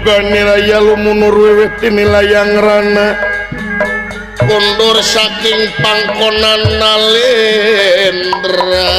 Duka niraya lumunur wiwit layang rana kondur saking pangkonan nalendra.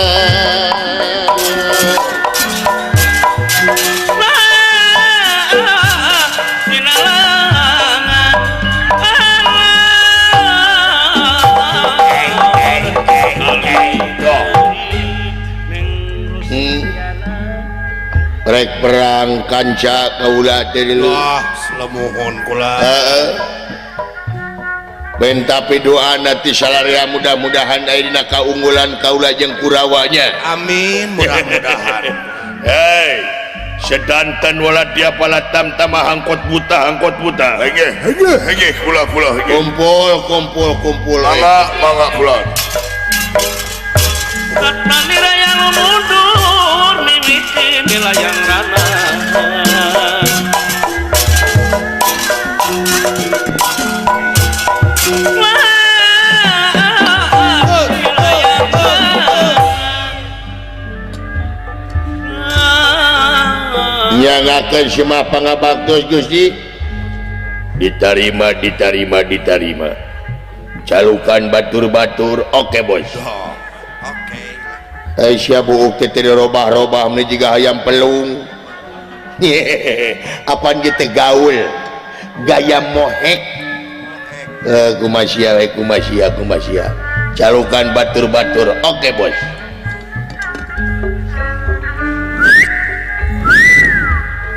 Rek perang kanca kaula teh dulu. Wah, lemuhun kula. Heeh. Ben tapi doa nanti salaria mudah-mudahan ayeuna kaunggulan kaula jeung Kurawanya. Amin, mudah-mudahan. Hei, sedanten wala dia palatam tamah angkot buta, angkot buta. Hege, hege, hege kula kula hege. Kumpul, kumpul, kumpul. Mangga, mangga kula. Mundur mimiti layang rana. Nyangakeun semua pangabaktos Gusti diterima, diterima, diterima. Calukan batur-batur, oke bos. Aisyah buuk teh dirobah-robah meni jiga hayam pelung. Apaan gitu gaul gaya mohek. Kumasia kumasia kumasia. Calukan batur-batur, oke bos.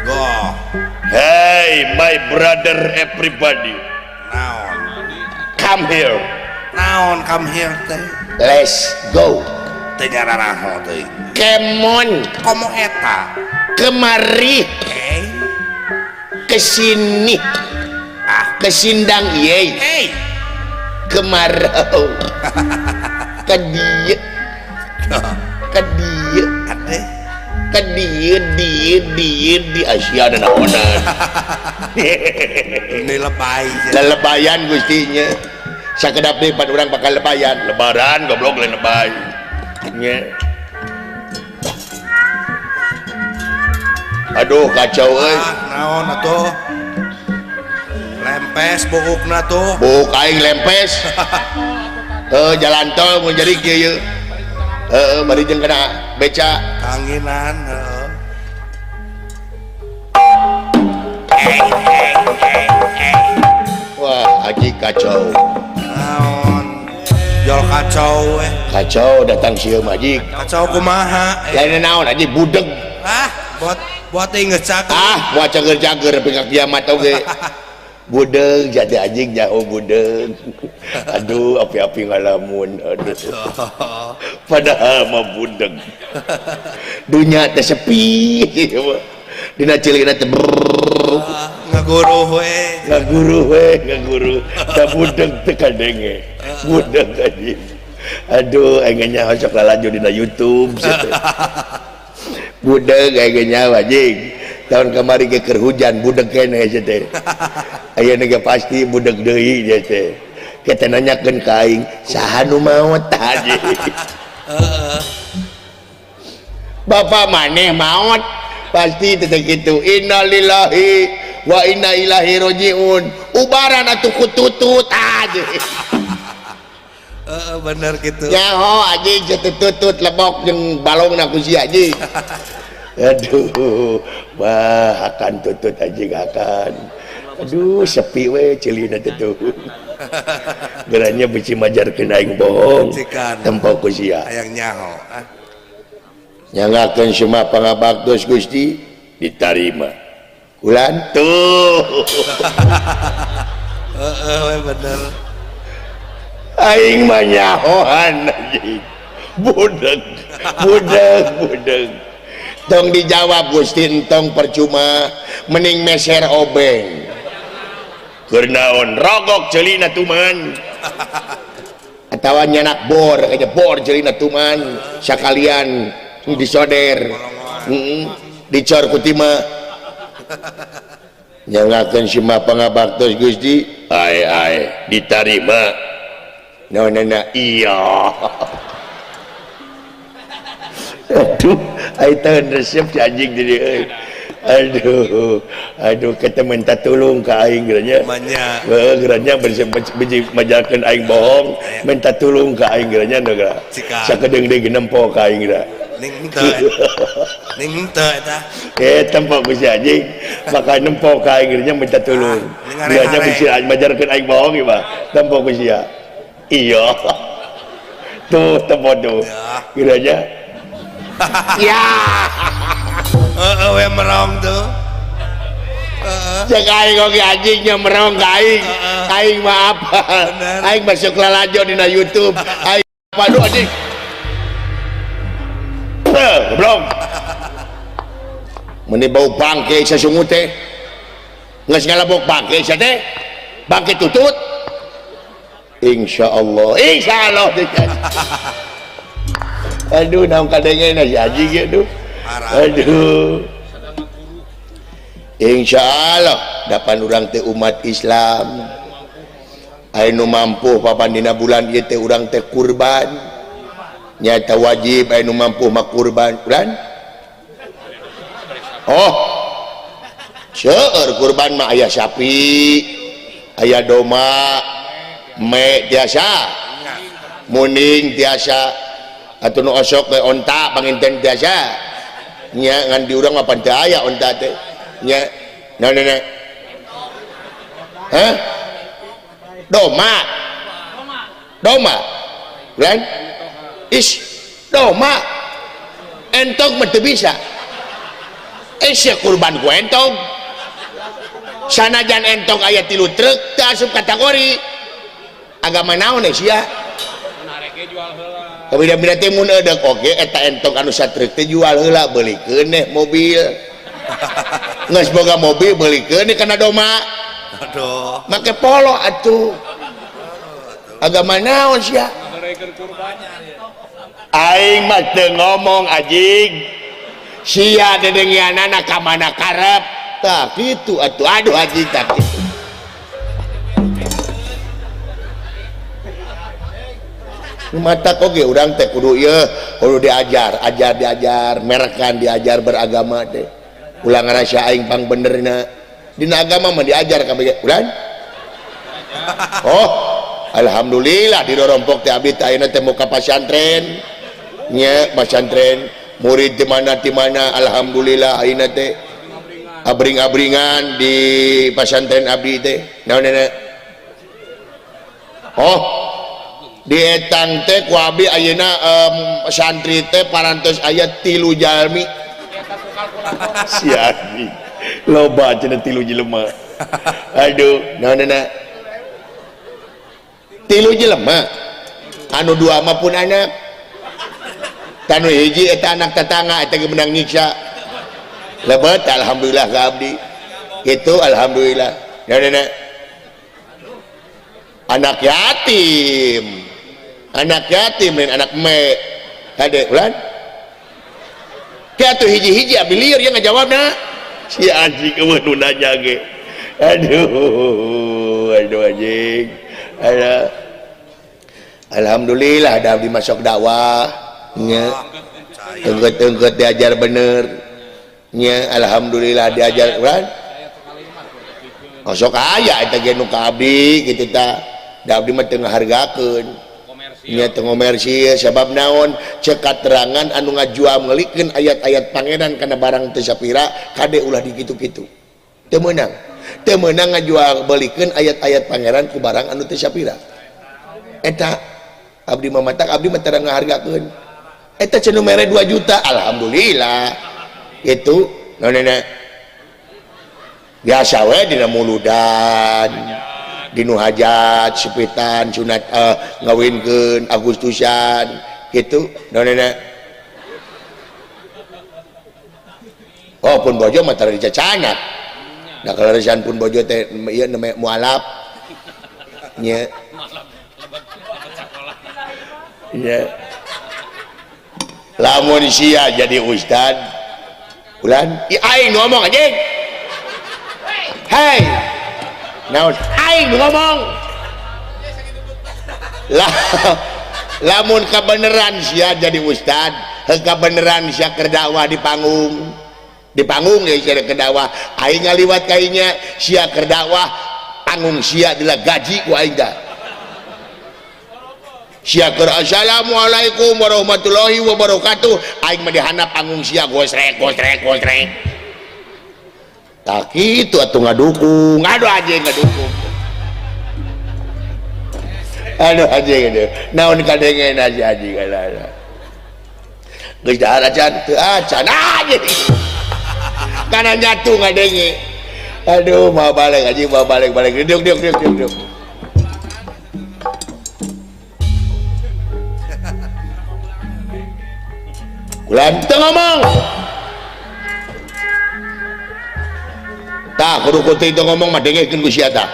Goh. Hey my brother everybody. Naon? Come here. Naon come here teh? Let's go. Teu nyararaho teuing. Kemon. Komo eta? Kemari. Hey. Kesini. Ah, kesindang ieu. Hey. Kemarau. Ka dieu. Ka dieu. Ade. Ka dieu dieu dieu di Asia da naonan. Ini lebay. Lelebayan gustinya. Sakedap deui pan urang bakal lebayan. Lebaran goblok lain lebay. Nya. Aduh kacau euy. Ah, naon atuh? Lempes buukna tuh. Buuk aing lempes. Heuh jalan tol mun jadi kieu ieu. Heuh bari jeung kena beca. Kanginan heuh. Wah, haji kacau. Naon? Jol kacau eh. Kacau datang sieu mah haji. Kacau kumaha? Lain naon haji budeg. Ah, buat buat inget cager. Ah, buat cager-cager nepi ka kiamat oge. Budeg jadi anjing jauh budeg. Aduh, api-api ngalamun. Aduh. Padahal mah budeg. Dunya teh sepi. Dina cilikna teh ngaguruh we. Ngaguruh we, ngaguruh. Da budeg teh kadenge. Budeg anjing. Aduh, aing nyaho sok lalajo dina YouTube. Budeg aing nyaho anjing. Tahun kamari ge keur hujan budeg keneh sia teh. Ayeuna ge pasti budeg deui sia teh. Kita nanyakeun ka aing, saha nu maot anjing? Heeh. Bapak maneh maot pasti teh kitu. Innalillahi wa inna ilaihi rajiun. Ubaran atuh kututut anjing. Heeh, bener gitu. Nyaho anjing tutut lebok jeung balongna ku sia anjing. Aduh, wah akan tutut anjing akan. Aduh, sepi we celina teh tuh. Geranya beci majarkeun aing bohong. Tempo ku sia. Hayang nyaho. Nyangakeun semua pangabaktos Gusti ditarima. Kulan tuh. Heeh, we bener. Aing mah nyahoan anjing. Budeg, budeg, budeg. Tong dijawab Gusti entong percuma mending meser obeng. Keur naon rogok ceulina tuman. Atawa nyanak bor aja bor ceulina tuman sakalian disoder. Heeh, dicor ku tima. Nyangakeun sima pangabaktos Gusti, ae ae ditarima. Naonana iya. Aduh, aing teh resep si anjing di dieu euy. Aduh, aduh kita minta tulung ka aing geranya. Manya. Heuh geranya bersih majalkeun aing bohong, minta tulung ka aing geranya nu geura. Sakedeung deui nempo ka aing geura. Ning teu. Ning teu eta. Eh tempo ku si anjing, maka nempo ka aing geranya minta tulung. Geranya bisi majarkeun aing bohong ieu mah. Tempo ku sia. Iya. Tuh tempo tuh. Geranya. Ya. Heeh we merong tuh. Heeh. Cek aing oge anjingnya merong ka aing. Aing mah apa? Aing masuk lalajo dina YouTube. Aing apa aduh anjing. Goblok. Meni bau bangke sasungut teh. Geus ngalebok bangke sia teh. Bangke tutut. Insyaallah. Insyaallah. Aduh naon kadengena si anjing ieu duh. Aduh. Insyaallah dapan urang teh umat Islam. Aya nu mampu papan dina bulan ieu teh urang teh kurban. Nyata wajib aya nu mampu mah kurban. Ulan? Oh. Seueur kurban mah aya sapi, aya domba, me tiasa, muning tiasa, atuh nu osok we onta panginten tiasa. Nya ngan di urang mah pan teu aya onta teh. Nya naon nenek? Hah? Doma. Doma. Ulan? Is doma. Entog mah teu bisa. Sia kurban ku entog. Sanajan entog aya 3 truk teu asup kategori. Agama naon sia? Kabida-bida teh mun eudek oge eta entog anu satruk teh jual heula beulikeun neh mobil. Geus boga mobil beulikeun kana doma. Aduh. Make polo atuh. Agama naon sia? Aing mah teu ngomong anjing. Sia dedengianana ka mana karep. Tah kitu atuh. Aduh anjing tah kitu. Mata oge urang teh kudu ieu kudu diajar, ajar diajar, merekan diajar beragama teh. Ulah ngarasa aing pang benerna. Dina agama mah diajar kabeh. Ulan? Oh, alhamdulillah di rorompok teh abdi teh ayeuna teh muka pasantren. Nya pasantren murid di mana alhamdulillah ayeuna teh abring-abringan di pasantren abdi teh. Naon nenek? Oh, di etang teh ku abdi ayeuna santri teh parantos aya 3 jalmi. Si anjing. Loba cenah 3 jelema. Aduh, naon nenek? 3 jelema. Anu 2 mah pun anak. Tanu hiji eta anak tetangga eta ge menang nyiksa. Lebet alhamdulillah ka abdi. Kitu alhamdulillah. Naon nenek? Anak yatim. Anak yatim lain anak me. Hade ulan? Ke atuh hiji-hiji abdi lieur ya ngajawabna. Si anjing eueuh nu nanya ge. Aduh, aduh anjing. Aduh. Alhamdulillah da abdi masuk dakwah nya. Engkeut-engkeut diajar bener. Nya alhamdulillah diajar ulan. Osok aya eta ge nu ka abdi kitu tah. Da abdi mah teu ngahargakeun. Nya teu ngomersil sabab naon cek katerangan anu ngajual meulikeun ayat-ayat pangeran kana barang teu sapira kade ulah dikitu-kitu. Teu meunang. Teu meunang ngajual beulikeun ayat-ayat pangeran ku barang anu teu sapira. Eta abdi mah matak abdi mah teu ngahargakeun. Eta cenah mere 2 juta alhamdulillah. Itu naon biasa we dina muludan dinu hajat sepitan sunat ngawinkeun Agustusan kitu naon. Oh pun bojo mah tara dicacanak. Da kalarisan pun bojo teh ieu neme mualaf nya. Nya. Lamun sia jadi ustad ulan aing ngomong anjing. Hei. Naon aing ngomong. Lah lamun kabeneran sia jadi ustad, heuh kabeneran sia keur dakwah di panggung. Di panggung ya sia keur dakwah aing ngaliwat ka inya sia keur dakwah panggung sia dila gaji ku aing tah. Sia keur assalamualaikum warahmatullahi wabarakatuh aing mah dihandap panggung sia gosrek gosrek gosrek. Tah kitu atuh ngadukung. Aduh anjing ngadukung. Aduh anjing aduh. Naon kadengen aja anjing alah. Geus dahar acan teu acan anjing. Kana nyatu ngadenge. Aduh mau balik anjing mau balik balik. Diuk diuk diuk diuk diuk. Kulan teu ngomong. Tah kudu kuting teu ngomong mah dengekeun ku sia tah.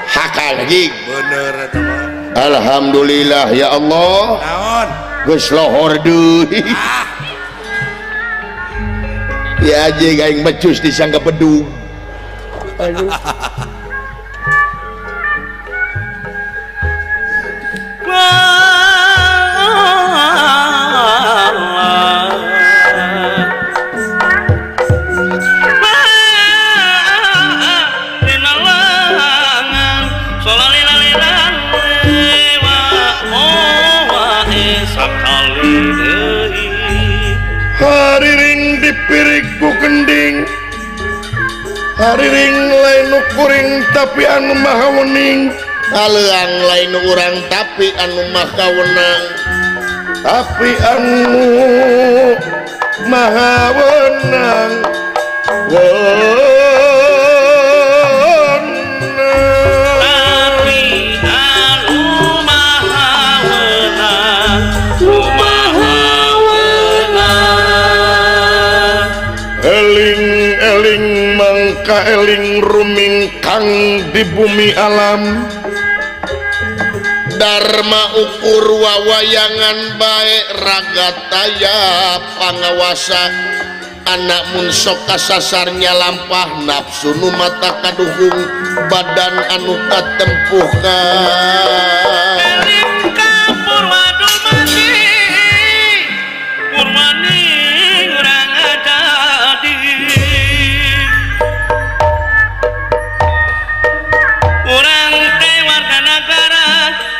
Hakal anjing. Bener eta mah. Alhamdulillah ya Allah. Naon? Geus lohor deui. Ya anjing aing becus disangka bedug. Aduh. Hariring dipirik ku gending hariring lain nu kuring tapi anu maha wening kaleang lain urang tapi anu maha wenang tapi anu maha wenang tapi anu maha wenang maha wenang eling eling mangka eling ruming kang di bumi alam Dharma ukur wawayangan bae raga taya pangawasa anak mun sok kasasarnya lampah nafsu nu mata kaduhung badan anu katempuhkan eling ka purwadumadi purwani urang jadi urang teh warga nagara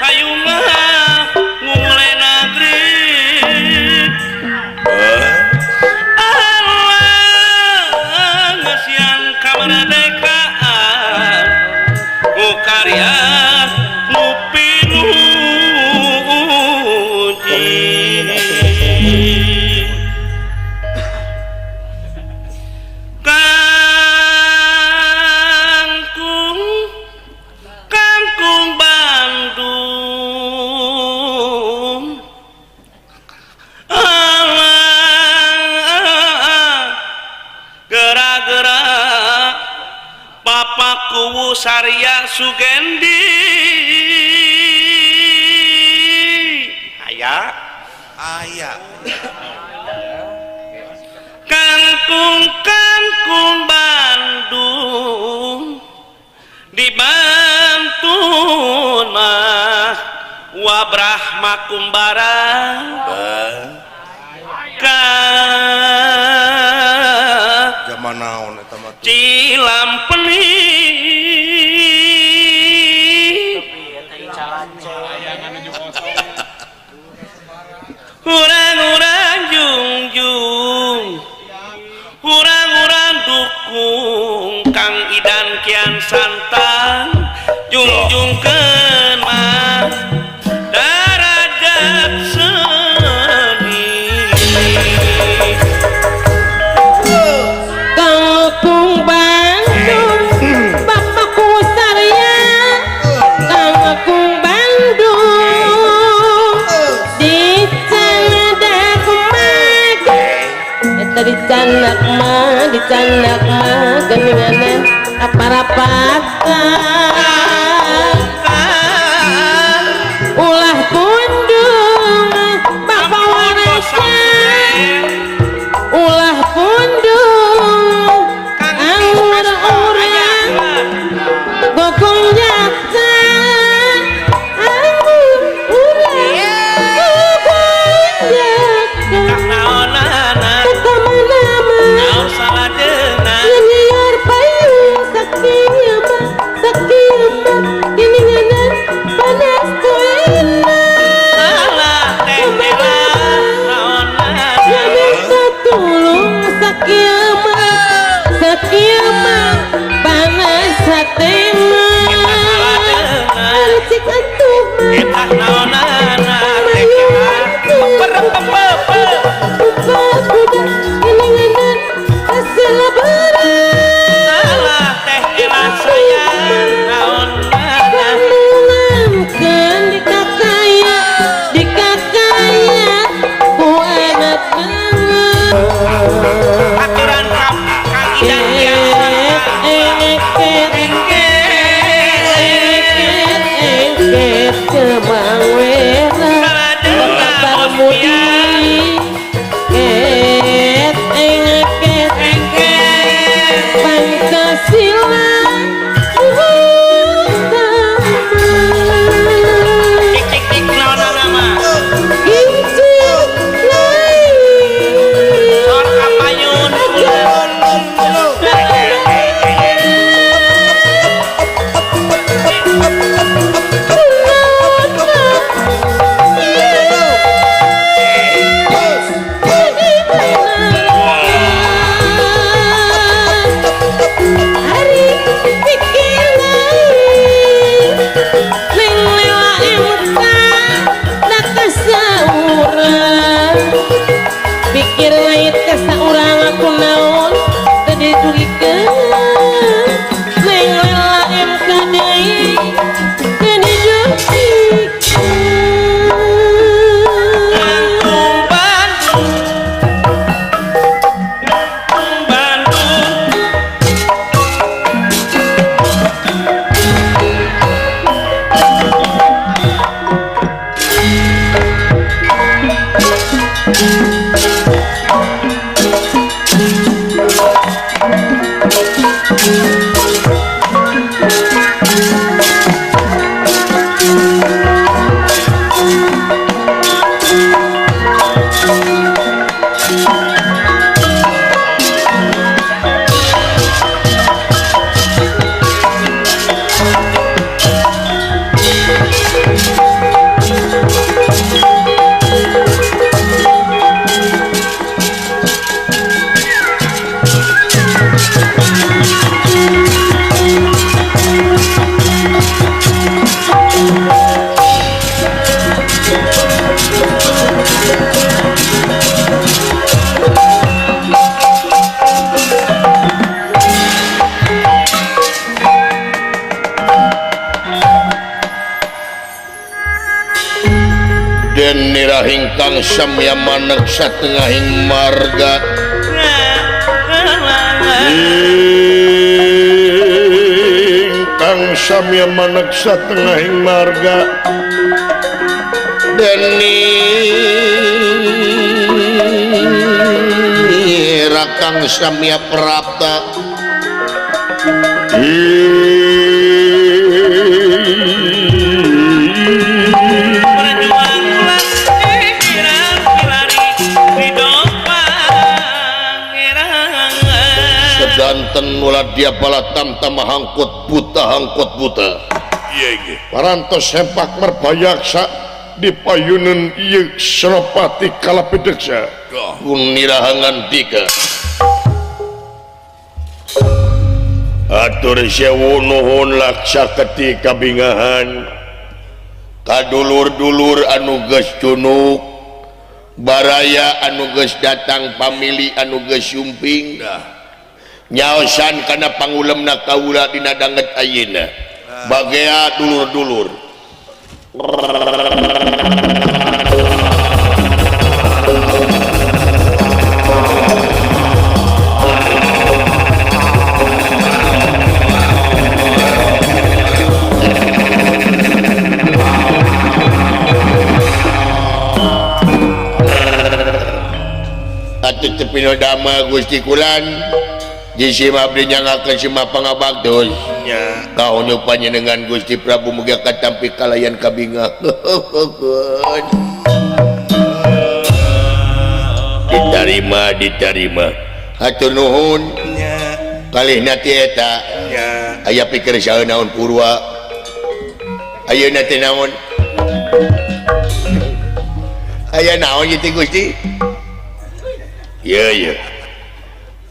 hayungah ngule nagri Allah ngesian kamerdekaan ku karya nu pinuji kangkung kangkung Bandung Allah gerak-gerak Bapak Kuwu Sarya Sugendi aya aya kangkung kangkung Bandung dibantun mah wabrahma kumbara ka zaman naon eta mah Cilampeni urang-urang jungjung urang-urang dukung Kang Idan Kian Santang jungjungkeun mah darajat seni Kangkung Bandung Bapakku Sarya Kangkung Bandung dicandak mah eta dicandak mah dicandak mah geuninganan aparapatan. Kangkung Den nira ingkang samya manek satengahing marga ingkang samya manek satengahing marga den nira kang samya prapta Sedanten mula dia bala tamtama hangkut buta hangkut buta. Parantos sempak merbayaksa di payunan ieu Senopati Kalapideksa. Kunirahangan tiga. Atur sewu nuhun laksa ketika bingahan kadulur-dulur anu geus cunuk baraya anu geus datang pamili anu geus sumping nyaosan kana pangulemna kaula dina danget ayeuna bagea dulur-dulur atuh teu pinodama Gusti Kulan Jisi abdi nyangakeun sima pangabaktos nya kaonyo panjenengan Gusti Prabu mugia katampi kalayan kabingah. Diterima diterima hatur nuhun nya kalihna ti eta nya aya pikir saha naon purwa ayeuna teh naon aya naon ieu teh Gusti ieu ieu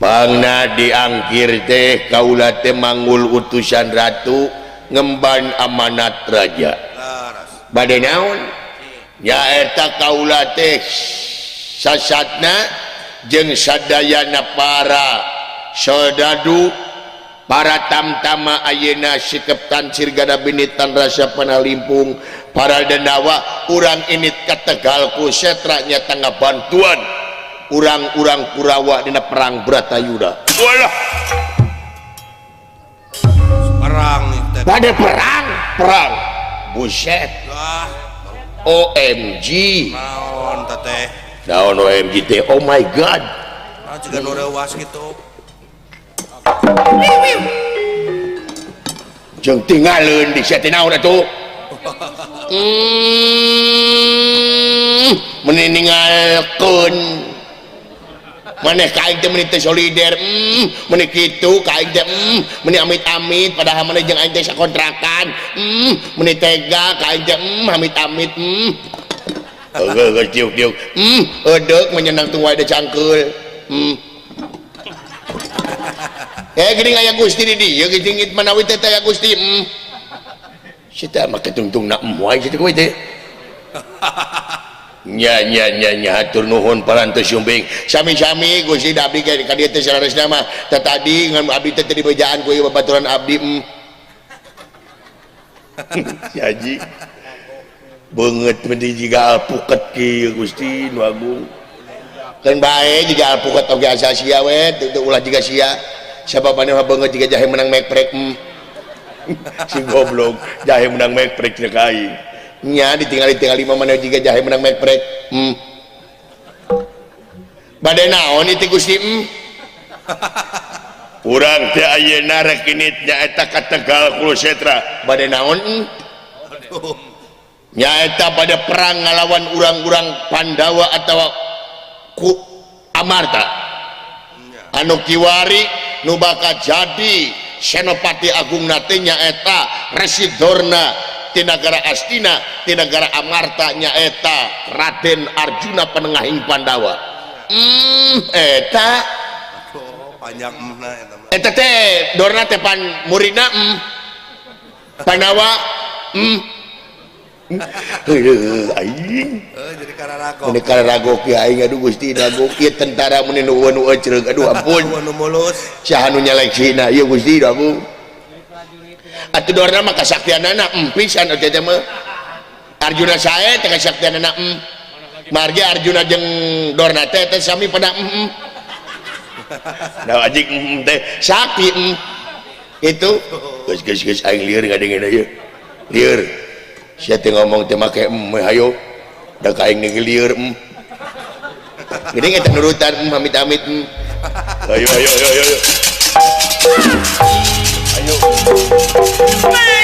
pangna diangkir teh kaula teh manggul utusan ratu ngemban amanat raja bade naon nyaeta kaula teh sasatna jeung sadayana para soldadu para tamtama ayeuna sikep tansir gada binitan rasa panalimpung para dendawa urang init ka Tegal Kusetra nyata ngabantuan urang-urang Kurawa dina perang Bratayuda. Walah. Perang teh. Bade perang, perang. Buset. Wah. OMG. Naon teh teh? Naon OMG teh? Oh my god. Nah, juga nu reuas kitu. Jeung tinggalin di sia teh naon atuh? Meninggalkeun maneh ka aing teh meuni teu solider, meuni kitu ka aing teh, meuni amit-amit padahal maneh jeung aing teh sakontrakan, meuni tega ka aing teh, amit-amit, Heuh geus diuk-diuk, edeuk menyenang tung wae da cangkeul, geuning aya Gusti di dieu geuning manawi teh aya Gusti, Si teh mah ketungtungna wae kitu we teh. Nya nya nya nya hatur nuhun parantos sumping sami-sami Gusti da abdi ka dieu teh saleresna mah teh tadi ngan abdi teh teu dibejaan ku ieu babaturan abdi. Si haji beungeut mah jiga alpuket kieu Gusti nu agung. Keun bae jiga alpuket oge asa sia we teu ulah jiga sia. Sabab maneh mah beungeut jiga jahe menang mekprek. Si goblok jahe menang mekprek cenah ka aing. Nya ditinggali-tingali mah maneh jiga jahe menang mekprek. Bade naon ieu teh Gusti? Urang teh ayeuna rek init nyaeta ka Tegal Kurusetra. Bade naon? Nyaeta pada perang ngalawan urang-urang Pandawa atawa ku Amarta. Anu kiwari nu bakal jadi Senopati Agungna teh nyaeta Resi Dorna ti nagara Astina, ti nagara Amarta nyaeta Raden Arjuna penengahing Pandawa. Eta panjang emna eta mah. Eta teh Dorna teh pan muridna Pandawa. Heuh aing. Jadi kararagok. Meni kararagok ya aing aduh Gusti nagok ieu tentara meni nu eueuh nu ecreug aduh ampun. Nu mulus. Saha nu nyeleksina ieu Gusti agung. Atuh Dorna mah kasaktianana pisan eta teh mah. Arjuna sae teh kasaktianana Margi Arjuna jeung Dorna teh teh sami pada Nah anjing teh sakti itu geus geus geus aing lieur ngadengena ieu. Lieur. Sia teh ngomong teh make hayo. Da ka aing ge lieur Geuning eta nurutan amit-amit Ayo ayo ayo ayo. Ayo.